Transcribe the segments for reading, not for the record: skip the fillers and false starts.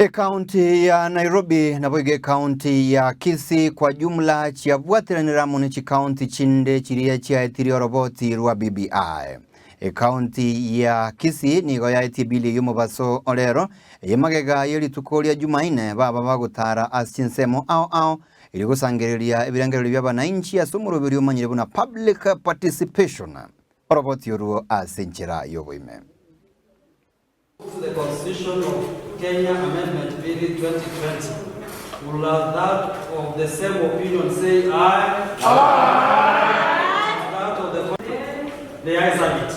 Ekaunti ya Nairobi naboigo ekaunti ya Kisii kwa jumla chiabwateranire amo ne chikaunti chinde chiria chiaetirie oroboti rwa BBI. Ekaunti ya Kisii nigo yaetie bili eyio omobaso o rero, eye magega ye rituko ria Jumaine baba bagotara ase chinsemo ao ao erio gosangereria ebirengererio bi'abanainchi ase omoroberio omanyire buna public participation. Oroboti orwo ase enchera y'oboime. To the Constitution of Kenya Amendment Bill 2020, Will that of the same opinion say aye? Aye. That of the contrary? The ayes have it.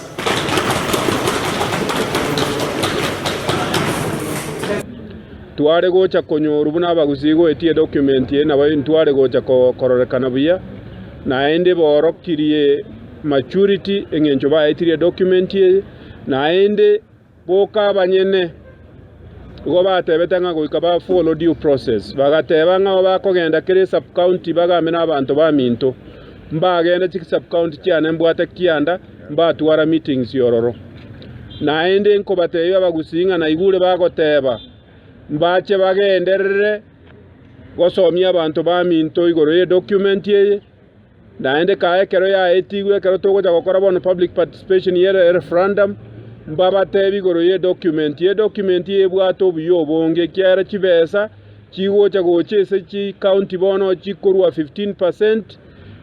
Tware gocha konyorwa buna abagusii goetia edocument eye nabo intware gocha kororekana buya, naende borokirie maturity eng'encho baetirie edocument eye, naende Boka abanyene igo batebete ng'a goika ba follow due process, bagateba ng'a bakogenda kera esub-county bagambe nabanto baminto, mbagende chisub-county chiane mbwate kianda, mbatwara meetings ororo. Naende nkobatebia abagusii ng'a naigure bagoteba, mbache bagenderere gosomia abanto baminto igoro y'edocument eye, Naende kaa ekero yaetigwe, ekero togocha gokora bono public participation ye referendum, mbabatebi igoro ye document. Edocument eye ebwate obuya obonge ekiagera chibesa chigocha gocha ase chi county bono chikorwa 15 percent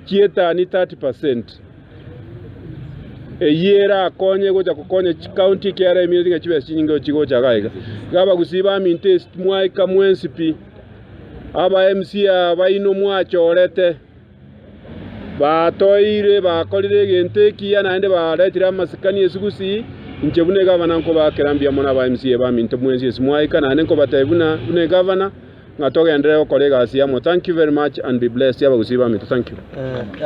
chietani 30 percent. Eyio erakonye gocha gokonya chi county ekiagera emineti ng'a chibesa chinyinge chigocha iga iga. Iga abagusii baminto ase mwaika mwensi pi, aba MCA baino mwachorete. Batoire bakorire egento ekiya naende baretire amasikani esugusi, inche buna egavana nkobaakera mbuya mono aba MCA baminto mwensi ase mwaika naende nkobatebia buna buna egavana ng'a togenderere gokora egasi amo. Thank you very much and be blessed abagusii baminto. Thank you.